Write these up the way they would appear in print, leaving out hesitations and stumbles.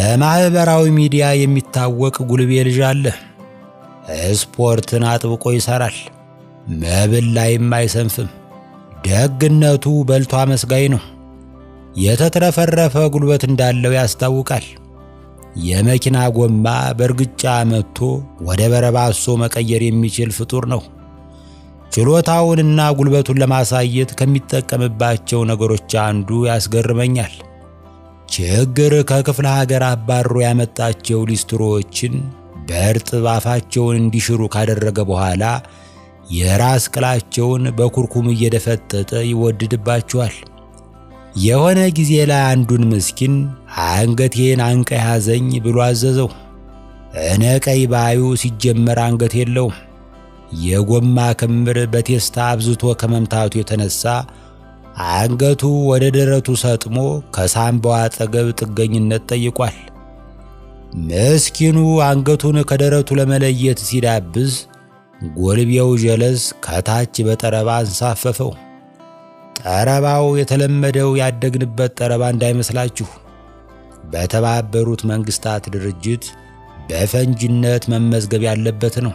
በማህበራዊ ሚዲያ የሚታወቅ ጉልቤ ልጅ አለ። ስፖርትን አጥብቆ ይሰራል። መብል ላይም አይሰንፍም። ደግነቱ በልቶ አመስጋኝ ነው። የተትረፈረፈ ጉልበት እንዳለው ያስታውቃል። የመኪና ጎማ በእርግጫ መጥቶ ወደ በረባሶ መቀየር የሚችል ፍጡር ነው። ችሎታውንና ጉልበቱን ለማሳየት ከሚጠቀምባቸው ነገሮች አንዱ ያስገርመኛል። ችግር ከክፍለ ሀገር አባሮ ያመጣቸው ሊስትሮዎችን በእርጥብ አፋቸውን እንዲሽሩ ካደረገ በኋላ የራስ ቅላቸውን በኩርኩም እየደፈጠጠ ይወድድባቸዋል። የሆነ ጊዜ ላይ አንዱን ምስኪን አንገቴን አንቀ ያዘኝ ብሎ አዘዘው። እነቀይ ባዩ ሲጀመር አንገት የለውም። የጎማ ክምር በቴስታ አብዝቶ ከመምታቱ የተነሳ አንገቱ ወደ ደረቱ ሰጥሞ ከሳምባው አጠገብ ጥገኝነት ጠይቋል። ምስኪኑ አንገቱን ከደረቱ ለመለየት ሲዳብስ ጎልቤው ጀለስ ከታች በጠረባ አንሳፈፈው። ጠረባው የተለመደው ያደግንበት ጠረባ እንዳይመስላችሁ፣ በተባበሩት መንግስታት ድርጅት በፈንጂነት መመዝገብ ያለበት ነው።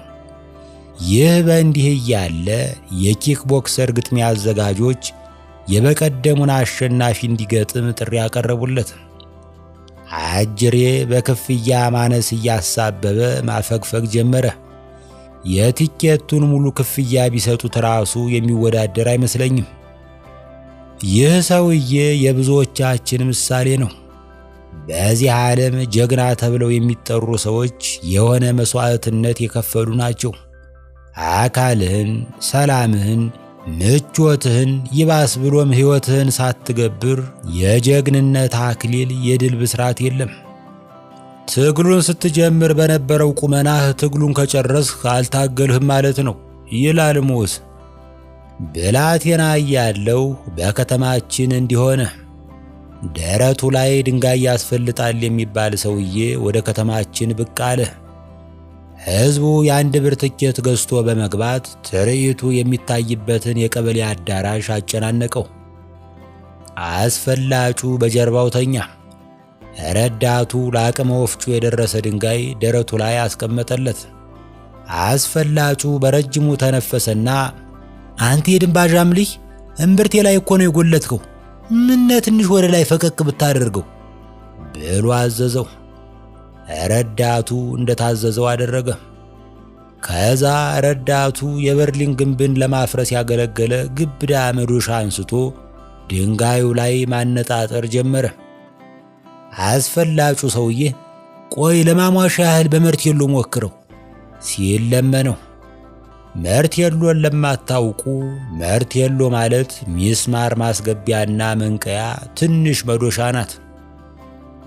ይህ በእንዲህ እያለ የኪክ ቦክሰር ግጥሚያ አዘጋጆች የበቀደሙን አሸናፊ እንዲገጥም ጥሪ ያቀረቡለት። አጅሬ በክፍያ ማነስ እያሳበበ ማፈግፈግ ጀመረ። የቲኬቱን ሙሉ ክፍያ ቢሰጡት ራሱ የሚወዳደር አይመስለኝም። ይህ ሰውዬ የብዙዎቻችን ምሳሌ ነው። በዚህ ዓለም ጀግና ተብለው የሚጠሩ ሰዎች የሆነ መስዋዕትነት የከፈሉ ናቸው። አካልህን፣ ሰላምህን፣ ምቾትህን ይባስ ብሎም ሕይወትህን ሳትገብር የጀግንነት አክሊል የድል ብስራት የለም። ትግሉን ስትጀምር በነበረው ቁመናህ ትግሉን ከጨረስህ አልታገልህም ማለት ነው ይላል ሙስ። ብላቴና እያለሁ በከተማችን እንዲሆነ ደረቱ ላይ ድንጋይ ያስፈልጣል የሚባል ሰውዬ ወደ ከተማችን ብቅ አለ። ሕዝቡ የአንድ ብር ትኬት ገዝቶ በመግባት ትርኢቱ የሚታይበትን የቀበሌ አዳራሽ አጨናነቀው። አስፈላጩ በጀርባው ተኛ። ረዳቱ ለአቅመ ወፍጮ የደረሰ ድንጋይ ደረቱ ላይ አስቀመጠለት። አስፈላጩ በረጅሙ ተነፈሰና አንተ የድንባዣም ልጅ እምብርቴ ላይ እኮ ነው የጎለትከው፣ ምነ ትንሽ ወደ ላይ ፈቀቅ ብታደርገው ብሎ አዘዘው። ረዳቱ እንደታዘዘው አደረገ። ከዛ ረዳቱ የበርሊን ግንብን ለማፍረስ ያገለገለ ግብዳ መዶሻ አንስቶ ድንጋዩ ላይ ማነጣጠር ጀመረ። አስፈላጩ ሰውዬ ቆይ ለማሟሻ ያህል በመርቴሎ ሞክረው ሲል ለመነው። መርቴሎን ለማታውቁ መርቴሎ ማለት ሚስማር ማስገቢያና መንቀያ ትንሽ መዶሻ ናት።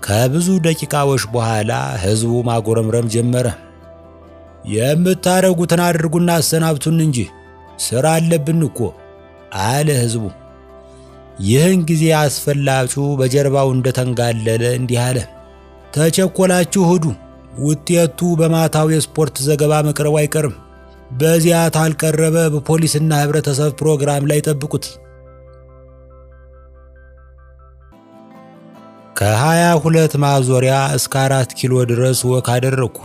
ከብዙ ደቂቃዎች በኋላ ሕዝቡ ማጎረምረም ጀመረ። የምታረጉትን አድርጉና አሰናብቱን እንጂ ስራ አለብን እኮ አለ ሕዝቡ። ይህን ጊዜ አስፈላጩ በጀርባው እንደተንጋለለ እንዲህ አለ። ተቸኮላችሁ ሂዱ፣ ውጤቱ በማታው የስፖርት ዘገባ መቅረቡ አይቀርም። በዚያ ታልቀረበ በፖሊስና ህብረተሰብ ፕሮግራም ላይ ጠብቁት። ከ22 ማዞሪያ እስከ 4 ኪሎ ድረስ walk አደረግኩ።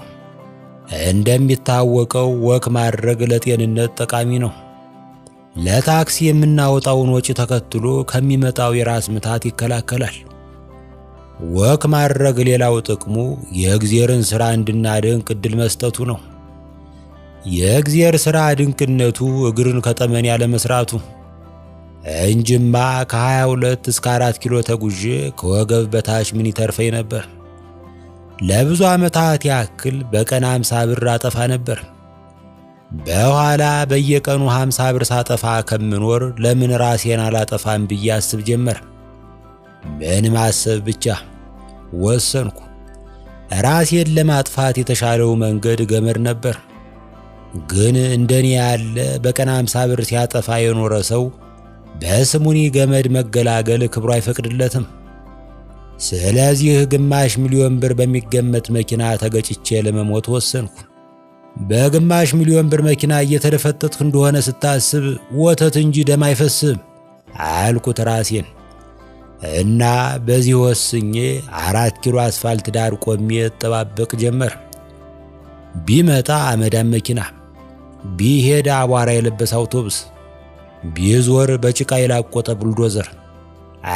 እንደሚታወቀው walk ማድረግ ለጤንነት ጠቃሚ ነው። ለታክሲ የምናወጣውን ወጪ ተከትሎ ከሚመጣው የራስ ምታት ይከላከላል። walk ማድረግ ሌላው ጥቅሙ የእግዚአብሔርን ሥራ እንድናደንቅ ዕድል መስጠቱ ነው። የእግዚአብሔር ሥራ ድንቅነቱ እግርን ከጠመን ያለ መስራቱ እንጅማ ከ22 እስከ 4 ኪሎ ተጉዤ ከወገብ በታች ምን ይተርፈኝ ነበር? ለብዙ ዓመታት ያክል በቀን 50 ብር አጠፋ ነበር። በኋላ በየቀኑ 50 ብር ሳጠፋ ከምኖር ለምን ራሴን አላጠፋም ብዬ አስብ ጀመር። ምን ማሰብ ብቻ ወሰንኩ። ራሴን ለማጥፋት የተሻለው መንገድ ገመድ ነበር። ግን እንደኔ ያለ በቀን 50 ብር ሲያጠፋ የኖረ ሰው በስሙኒ ገመድ መገላገል ክብሩ አይፈቅድለትም። ስለዚህ 5 ሚሊዮን ብር በሚገመት መኪና ተገጭቼ ለመሞት ወሰንኩ። በ5 ሚሊዮን ብር መኪና እየተደፈጠጥክ እንደሆነ ስታስብ ወተት እንጂ ደም አይፈስም አልኩት ራሴን። እና በዚህ ወስኜ 4 ኪሎ አስፋልት ዳር ቆሜ እጠባበቅ ጀመር። ቢመጣ አመዳም መኪና፣ ቢሄድ አቧራ የለበሰ አውቶቡስ፣ ቢዞር በጭቃ የላቆጠ ቡልዶዘር፣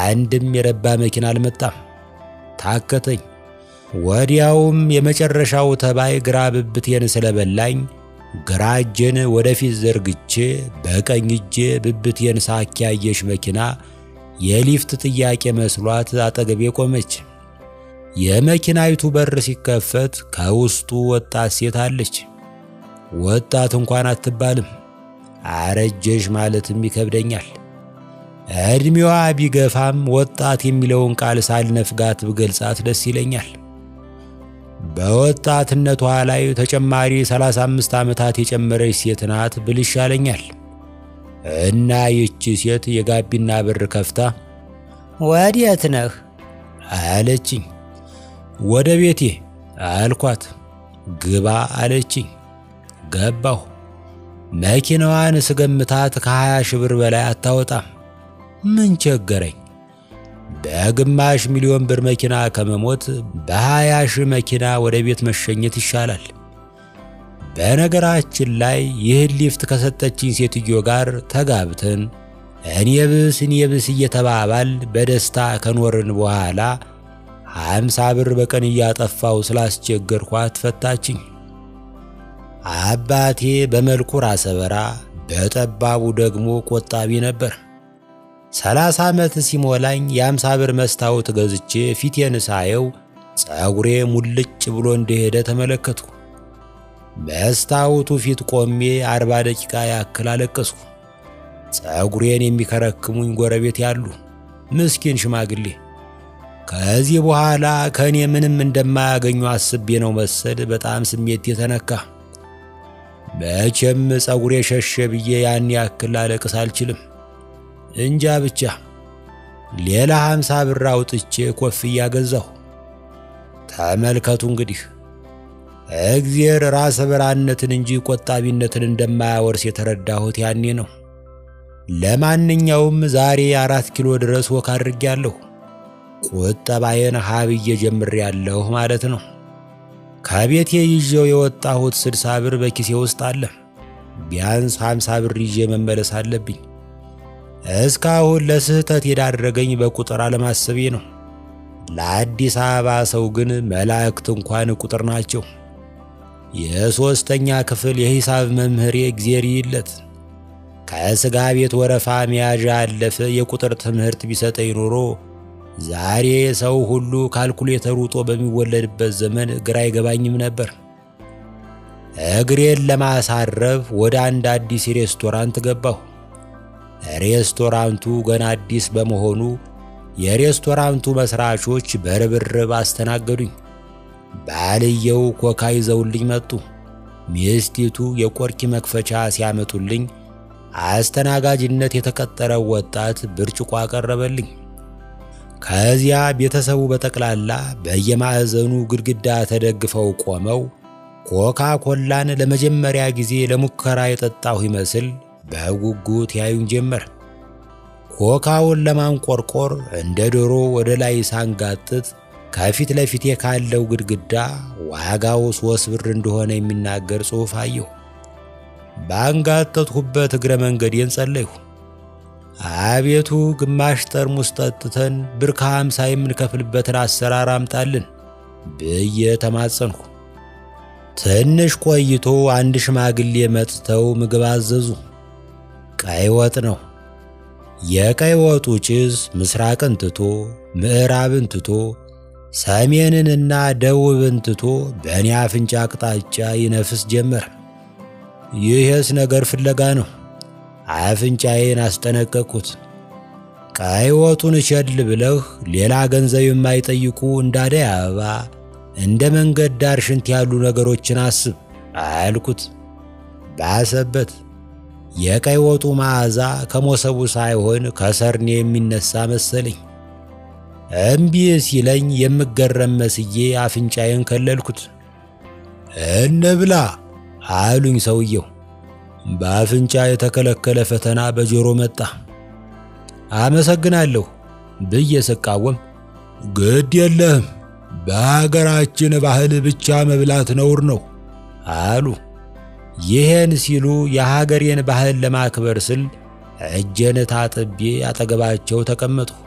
አንድም የረባ መኪና አልመጣም። ታከተኝ። ወዲያውም የመጨረሻው ተባይ ግራ ብብቴን ስለበላኝ ግራ እጄን ወደፊት ዘርግቼ በቀኝ እጄ ብብቴን ሳክ ያየሽ መኪና የሊፍት ጥያቄ መስሏት አጠገቤ ቆመች። የመኪናይቱ በር ሲከፈት ከውስጡ ወጣት ሴት አለች። ወጣት እንኳን አትባልም፣ አረጀሽ ማለትም ይከብደኛል። እድሜዋ ቢገፋም ወጣት የሚለውን ቃል ሳልነፍጋት ብገልጻት ደስ ይለኛል። በወጣትነቷ ላይ ተጨማሪ 35 ዓመታት የጨመረች ሴት ናት ብል ይሻለኛል። እና ይህቺ ሴት የጋቢና በር ከፍታ ወዴት ነህ አለችኝ። ወደ ቤቴ አልኳት። ግባ አለችኝ። ገባሁ። መኪናዋን ስገምታት ከ20 ሺህ ብር በላይ አታወጣም። ምን ቸገረኝ? በግማሽ ሚሊዮን ብር መኪና ከመሞት በ20 ሺህ መኪና ወደ ቤት መሸኘት ይሻላል። በነገራችን ላይ ይህን ሊፍት ከሰጠችኝ ሴትዮ ጋር ተጋብተን እኔ ብስ እኔ ብስ እየተባባል በደስታ ከኖርን በኋላ 50 ብር በቀን እያጠፋው ስላስቸገርኳት ፈታችኝ። አባቴ በመልኩ ራሰ በራ፣ በጠባቡ ደግሞ ቆጣቢ ነበር። 30 ዓመት ሲሞላኝ የ50 ብር መስታወት ገዝቼ ፊቴን ሳየው ፀጉሬ ሙልጭ ብሎ እንደሄደ ተመለከትኩ። መስታወቱ ፊት ቆሜ 40 ደቂቃ ያክል አለቀስኩ። ፀጉሬን የሚከረክሙኝ ጎረቤት ያሉ ምስኪን ሽማግሌ። ከዚህ በኋላ ከኔ ምንም እንደማያገኙ አስቤ ነው መሰል በጣም ስሜት የተነካ። መቼም ፀጉሬ ሸሸ ብዬ ያን ያክል ላለቅስ አልችልም። እንጃ ብቻ ሌላ 50 ብር አውጥቼ ኮፍያ ገዛሁ። ተመልከቱ እንግዲህ እግዚአብሔር ራሰ በራነትን እንጂ ቆጣቢነትን እንደማያወርስ የተረዳሁት ያኔ ነው። ለማንኛውም ዛሬ 4 ኪሎ ድረስ walk አድርጌያለሁ። ቁጠባዬን ሀብዬ ጀምሬያለሁ ማለት ነው። ከቤቴ ይዤው የወጣሁት 60 ብር በኪሴ ውስጥ አለ። ቢያንስ 50 ብር ይዤ መመለስ አለብኝ። እስካሁን ለስህተት የዳረገኝ በቁጥር አለማሰቤ ነው። ለአዲስ አበባ ሰው ግን መላእክት እንኳን ቁጥር ናቸው። የሶስተኛ ክፍል የሂሳብ መምህሬ እግዚአብሔር ይለት ከስጋ ቤት ወረፋ መያዣ ያለፈ የቁጥር ትምህርት ቢሰጠኝ ኖሮ ዛሬ ሰው ሁሉ ካልኩሌተር ውጦ በሚወለድበት ዘመን ግራ አይገባኝም ነበር። እግሬን ለማሳረፍ ወደ አንድ አዲስ ሬስቶራንት ገባሁ። ሬስቶራንቱ ገና አዲስ በመሆኑ የሬስቶራንቱ መስራቾች በርብርብ አስተናገዱኝ። ባልየው ኮካ ይዘውልኝ መጡ። ሚስቲቱ የቆርኪ መክፈቻ ሲያመጡልኝ አስተናጋጅነት የተቀጠረው ወጣት ብርጭቆ አቀረበልኝ። ከዚያ ቤተሰቡ በጠቅላላ በየማዕዘኑ ግድግዳ ተደግፈው ቆመው ኮካ ኮላን ለመጀመሪያ ጊዜ ለሙከራ የጠጣሁ ይመስል በጉጉት ያዩኝ ጀመር። ኮካውን ለማንቆርቆር እንደ ዶሮ ወደ ላይ ሳንጋጥጥ ከፊት ለፊቴ ካለው ግድግዳ ዋጋው 3 ብር እንደሆነ የሚናገር ጽሑፍ አየሁ። ባንጋጠጥኩበት እግረ መንገዴን ጸለይሁ። አቤቱ ግማሽ ጠርሙስ ጠጥተን ብር ከ50 የምንከፍልበትን አሰራር አምጣልን ብዬ ተማጸንኩ። ትንሽ ቆይቶ አንድ ሽማግሌ መጥተው ምግብ አዘዙ። ቀይ ወጥ ነው። የቀይ ወጡ ጭስ ምስራቅን ትቶ ምዕራብን ትቶ ሰሜንንና ደቡብን ትቶ በእኔ አፍንጫ አቅጣጫ ይነፍስ ጀመር። ይህስ ነገር ፍለጋ ነው። አፍንጫዬን አስጠነቀቅኩት። ቀይ ወጡን ቸል ብለህ ሌላ ገንዘብ የማይጠይቁ እንደ አደይ አበባ እንደ መንገድ ዳር ሽንት ያሉ ነገሮችን አስብ አልኩት። ባሰበት። የቀይ ወጡ መዓዛ ከሞሰቡ ሳይሆን ከሰርኔ የሚነሳ መሰለኝ። እምቢ ሲለኝ የምገረም መስዬ አፍንጫዬን ከለልኩት። እንብላ አሉኝ ሰውየው። በአፍንጫ የተከለከለ ፈተና በጆሮ መጣ። አመሰግናለሁ ብዬ ስቃወም፣ ግድ የለህም በሀገራችን ባህል ብቻ መብላት ነውር ነው አሉ። ይህን ሲሉ የሀገሬን ባህል ለማክበር ስል እጄን ታጥቤ አጠገባቸው ተቀመጥሁ።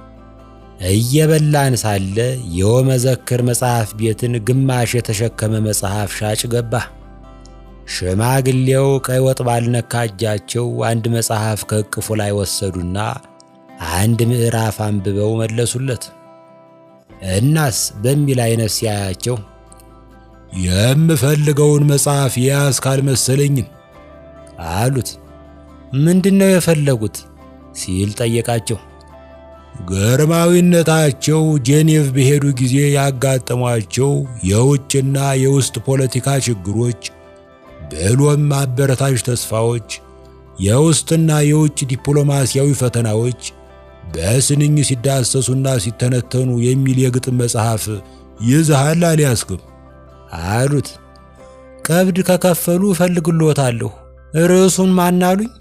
እየበላን ሳለ የወመዘክር መጽሐፍ ቤትን ግማሽ የተሸከመ መጽሐፍ ሻጭ ገባ። ሽማግሌው ቀይ ወጥ ባልነካ እጃቸው አንድ መጽሐፍ ከእቅፉ ላይ ወሰዱና አንድ ምዕራፍ አንብበው መለሱለት። እናስ በሚል አይነት ሲያያቸው የምፈልገውን መጽሐፍ የያዝክ አልመሰለኝም አሉት። ምንድነው የፈለጉት ሲል ጠየቃቸው። ግርማዊነታቸው ጄኔቭ በሄዱ ጊዜ ያጋጠሟቸው የውጭና የውስጥ ፖለቲካ ችግሮች ብሎም አበረታች ተስፋዎች፣ የውስጥና የውጭ ዲፕሎማሲያዊ ፈተናዎች በስንኝ ሲዳሰሱና ሲተነተኑ የሚል የግጥም መጽሐፍ ይዘሃል አልያዝክም አሉት። ቀብድ ከከፈሉ እፈልግልዎታለሁ። ርዕሱን ማን አሉኝ?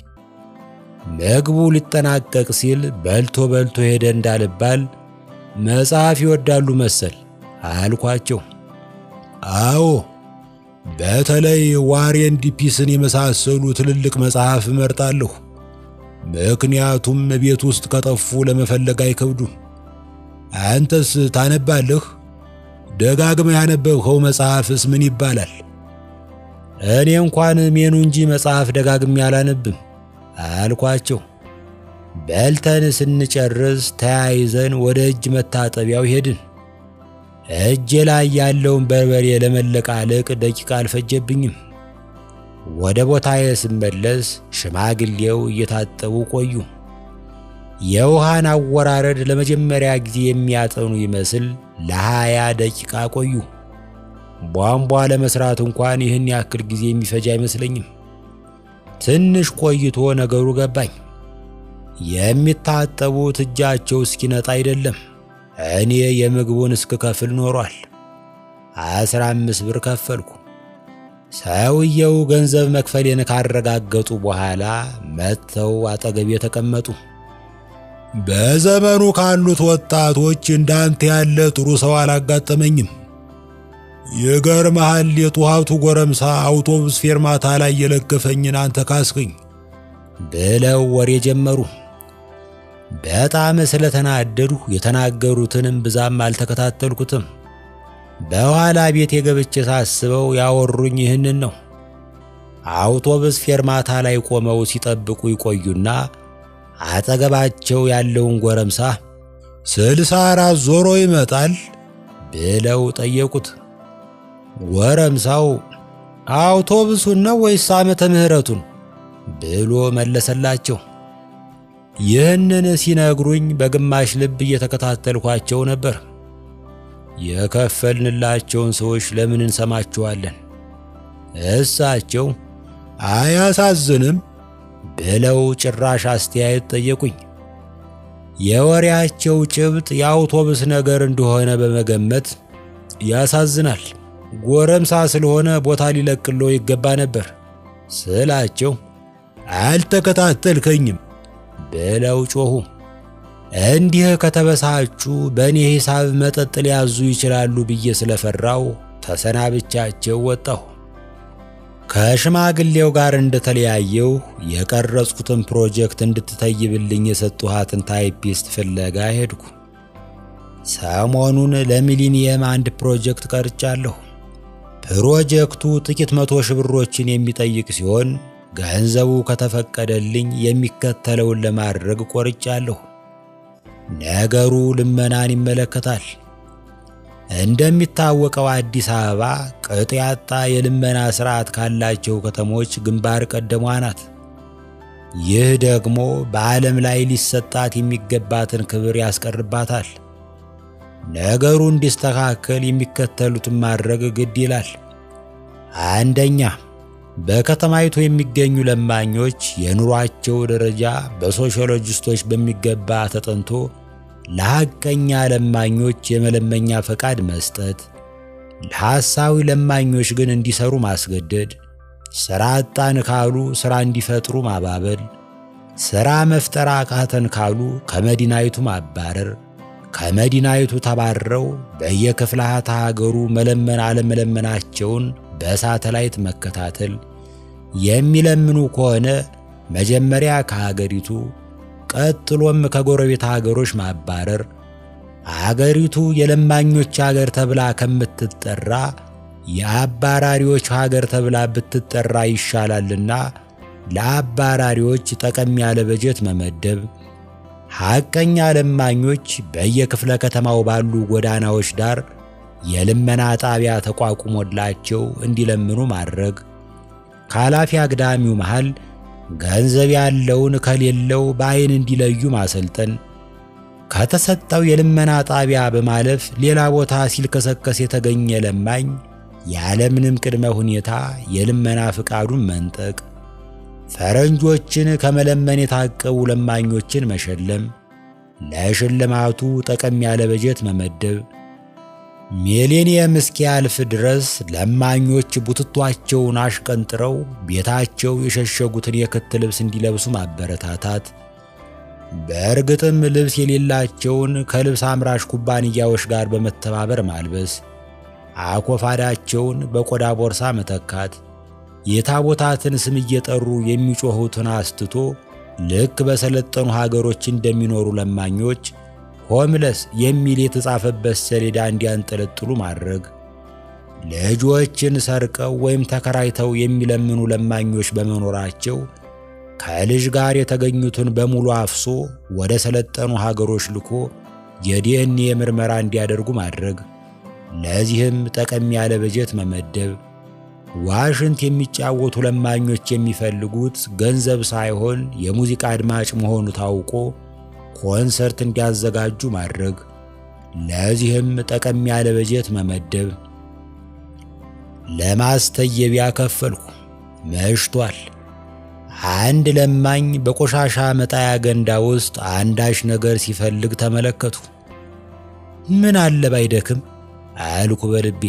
ምግቡ ሊጠናቀቅ ሲል በልቶ በልቶ ሄደ እንዳልባል መጽሐፍ ይወዳሉ መሰል አልኳቸው። አዎ፣ በተለይ War and Peace ን የመሳሰሉ ትልልቅ መጽሐፍ እመርጣለሁ። ምክንያቱም ቤት ውስጥ ከጠፉ ለመፈለግ አይከብዱም። አንተስ ታነባለህ? ደጋግመህ ያነበብኸው መጽሐፍስ ምን ይባላል? እኔ እንኳን ሜኑ እንጂ መጽሐፍ ደጋግሜ አላነብም አልኳቸው። በልተን ስንጨርስ ተያይዘን ወደ እጅ መታጠቢያው ሄድን። እጄ ላይ ያለውን በርበሬ ለመለቃለቅ ደቂቃ አልፈጀብኝም። ወደ ቦታዬ ስመለስ ሽማግሌው እየታጠቡ ቆዩ። የውሃን አወራረድ ለመጀመሪያ ጊዜ የሚያጠኑ ይመስል ለ20 ደቂቃ ቆዩ። ቧንቧ ለመስራት እንኳን ይህን ያክል ጊዜ የሚፈጅ አይመስለኝም። ትንሽ ቆይቶ ነገሩ ገባኝ። የሚታጠቡት እጃቸው እስኪነጣ አይደለም፣ እኔ የምግቡን እስክከፍል ኖሯል። 15 ብር ከፈልኩ። ሰውየው ገንዘብ መክፈሌን ካረጋገጡ በኋላ መጥተው አጠገቤ ተቀመጡ። በዘመኑ ካሉት ወጣቶች እንዳንተ ያለ ጥሩ ሰው አላጋጠመኝም። ይገርምሃል፣ የጡሃቱ ጎረምሳ አውቶቡስ ፌርማታ ላይ የለከፈኝን አንተ ካስከኝ ብለው ወሬ ጀመሩ። በጣም ስለተናደዱ የተናገሩትንም ብዛም አልተከታተልኩትም። በኋላ ቤት የገብቼ ሳስበው ያወሩኝ ይህንን ነው። አውቶቡስ ፌርማታ ላይ ቆመው ሲጠብቁ ይቆዩና አጠገባቸው ያለውን ጎረምሳ 64 ዞሮ ይመጣል ብለው ጠየቁት። ጎረምሳው አውቶቡሱን ነው ወይስ ዓመተ ምሕረቱን ብሎ መለሰላቸው። ይህንን ሲነግሩኝ በግማሽ ልብ እየተከታተልኳቸው ነበር። የከፈልንላቸውን ሰዎች ለምን እንሰማቸዋለን? እሳቸው አያሳዝንም ብለው ጭራሽ አስተያየት ጠየቁኝ። የወሬያቸው ጭብጥ የአውቶቡስ ነገር እንደሆነ በመገመት ያሳዝናል፣ ጎረምሳ ስለሆነ ቦታ ሊለቅሎ ይገባ ነበር ስላቸው አልተከታተልከኝም ብለው ጮኹ። እንዲህ ከተበሳጩ በእኔ ሂሳብ መጠጥ ሊያዙ ይችላሉ ብዬ ስለፈራው ተሰናብቻቸው ወጣሁ። ከሽማግሌው ጋር እንደተለያየው የቀረጽኩትን ፕሮጀክት እንድትተይብልኝ የሰጡሃትን typist ፍለጋ ሄድኩ። ሰሞኑን ለሚሊኒየም አንድ ፕሮጀክት ቀርጫለሁ። ፕሮጀክቱ ጥቂት 100,000 ብሮችን የሚጠይቅ ሲሆን ገንዘቡ ከተፈቀደልኝ የሚከተለውን ለማድረግ ቆርጫለሁ። ነገሩ ልመናን ይመለከታል። እንደሚታወቀው አዲስ አበባ ቅጥ ያጣ የልመና ስርዓት ካላቸው ከተሞች ግንባር ቀደሟ ናት። ይህ ደግሞ በዓለም ላይ ሊሰጣት የሚገባትን ክብር ያስቀርባታል። ነገሩ እንዲስተካከል የሚከተሉትን ማድረግ ግድ ይላል። አንደኛ፣ በከተማይቱ የሚገኙ ለማኞች የኑሯቸው ደረጃ በሶሺዮሎጂስቶች በሚገባ ተጠንቶ ለሐቀኛ ለማኞች የመለመኛ ፈቃድ መስጠት፣ ለሐሳዊ ለማኞች ግን እንዲሰሩ ማስገደድ፣ ሥራ አጣን ካሉ ሥራ እንዲፈጥሩ ማባበል፣ ሥራ መፍጠር አቃተን ካሉ ከመዲናይቱ ማባረር፣ ከመዲናይቱ ተባረው በየክፍላተ ሀገሩ መለመን አለመለመናቸውን በሳተላይት መከታተል፣ የሚለምኑ ከሆነ መጀመሪያ ከሀገሪቱ ቀጥሎም ከጎረቤት ሀገሮች ማባረር፣ አገሪቱ የለማኞች ሀገር ተብላ ከምትጠራ የአባራሪዎች ሀገር ተብላ ብትጠራ ይሻላልና ለአባራሪዎች ጠቀም ያለ በጀት መመደብ፣ ሐቀኛ ለማኞች በየክፍለ ከተማው ባሉ ጎዳናዎች ዳር የልመና ጣቢያ ተቋቁሞላቸው እንዲለምኑ ማድረግ፣ ካላፊ አግዳሚው መሃል ገንዘብ ያለውን ከሌለው በአይን እንዲለዩ ማሰልጠን፣ ከተሰጠው የልመና ጣቢያ በማለፍ ሌላ ቦታ ሲልከሰከስ የተገኘ ለማኝ ያለምንም ቅድመ ሁኔታ የልመና ፍቃዱን መንጠቅ፣ ፈረንጆችን ከመለመን የታቀቡ ለማኞችን መሸለም፣ ለሽልማቱ ጠቀም ያለ በጀት መመደብ፣ ሚሌኒየም እስኪያልፍ ድረስ ለማኞች ቡትቷቸውን አሽቀንጥረው ቤታቸው የሸሸጉትን የክት ልብስ እንዲለብሱ ማበረታታት፣ በእርግጥም ልብስ የሌላቸውን ከልብስ አምራች ኩባንያዎች ጋር በመተባበር ማልበስ፣ አኮፋዳቸውን በቆዳ ቦርሳ መተካት፣ የታቦታትን ስም እየጠሩ የሚጮሁትን አስትቶ ልክ በሰለጠኑ ሀገሮች እንደሚኖሩ ለማኞች homeless የሚል የተጻፈበት ሰሌዳ እንዲያንጠለጥሉ ማድረግ፣ ልጆችን ሰርቀው ወይም ተከራይተው የሚለምኑ ለማኞች በመኖራቸው ከልጅ ጋር የተገኙትን በሙሉ አፍሶ ወደ ሰለጠኑ ሀገሮች ልኮ የዲኤንኤ ምርመራ እንዲያደርጉ ማድረግ፣ ለዚህም ጠቀም ያለ በጀት መመደብ፣ ዋሽንት የሚጫወቱ ለማኞች የሚፈልጉት ገንዘብ ሳይሆን የሙዚቃ አድማጭ መሆኑ ታውቆ ኮንሰርት እንዲያዘጋጁ ማድረግ፣ ለዚህም ጠቀም ያለ በጀት መመደብ። ለማስተየቢያ ከፈልኩ። መሽቷል። አንድ ለማኝ በቆሻሻ መጣያ ገንዳ ውስጥ አንዳች ነገር ሲፈልግ ተመለከቱ። ምን አለ ባይደክም አልኩ በልቤ።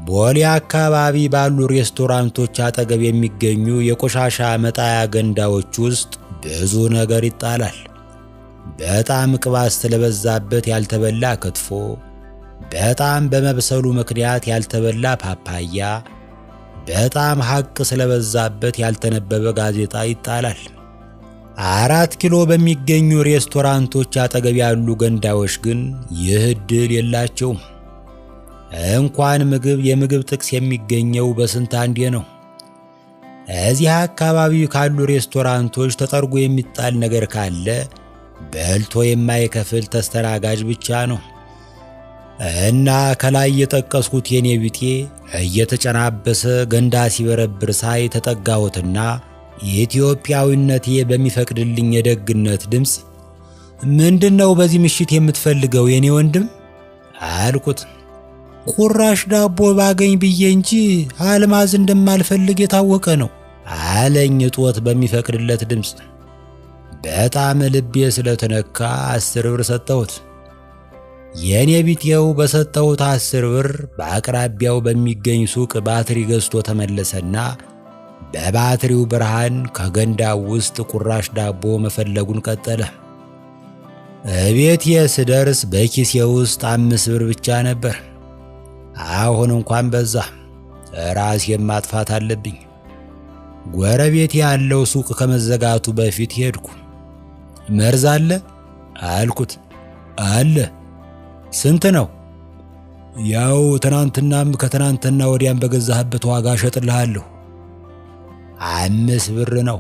ቦሌ አካባቢ ባሉ ሬስቶራንቶች አጠገብ የሚገኙ የቆሻሻ መጣያ ገንዳዎች ውስጥ ብዙ ነገር ይጣላል። በጣም ቅባት ስለበዛበት ያልተበላ ክትፎ፣ በጣም በመብሰሉ ምክንያት ያልተበላ ፓፓያ፣ በጣም ሐቅ ስለበዛበት ያልተነበበ ጋዜጣ ይጣላል። 4 ኪሎ በሚገኙ ሬስቶራንቶች አጠገብ ያሉ ገንዳዎች ግን ይህ ዕድል የላቸውም። እንኳን ምግብ የምግብ ጥቅስ የሚገኘው በስንት አንዴ ነው። እዚህ አካባቢ ካሉ ሬስቶራንቶች ተጠርጎ የሚጣል ነገር ካለ በልቶ የማይከፍል ተስተናጋጅ ብቻ ነው። እና ከላይ የጠቀስኩት የኔ ቢጤ እየተጨናበሰ ገንዳ ሲበረብር ሳይ ተጠጋሁትና የኢትዮጵያዊነቴ በሚፈቅድልኝ የደግነት ድምፅ ምንድነው በዚህ ምሽት የምትፈልገው የኔ ወንድም አልኩት። ቁራሽ ዳቦ ባገኝ ብዬ እንጂ አልማዝ እንደማልፈልግ የታወቀ ነው አለኝ ጦት በሚፈቅድለት ድምፅ። በጣም ልቤ ስለተነካ 10 ብር ሰጠሁት። የኔ ቢጤው በሰጠሁት 10 ብር በአቅራቢያው በሚገኝ ሱቅ ባትሪ ገዝቶ ተመለሰና በባትሪው ብርሃን ከገንዳው ውስጥ ቁራሽ ዳቦ መፈለጉን ቀጠለ። እቤቴ ስደርስ በኪሴ ውስጥ 5 ብር ብቻ ነበር። አሁን እንኳን በዛ፣ ራሴን ማጥፋት አለብኝ። ጎረቤት ያለው ሱቅ ከመዘጋቱ በፊት ሄድኩ። መርዝ አለ አልኩት። አለ። ስንት ነው? ያው ትናንትናም ከትናንትና ወዲያም በገዛህበት ዋጋ እሸጥልሃለሁ። 5 ብር ነው።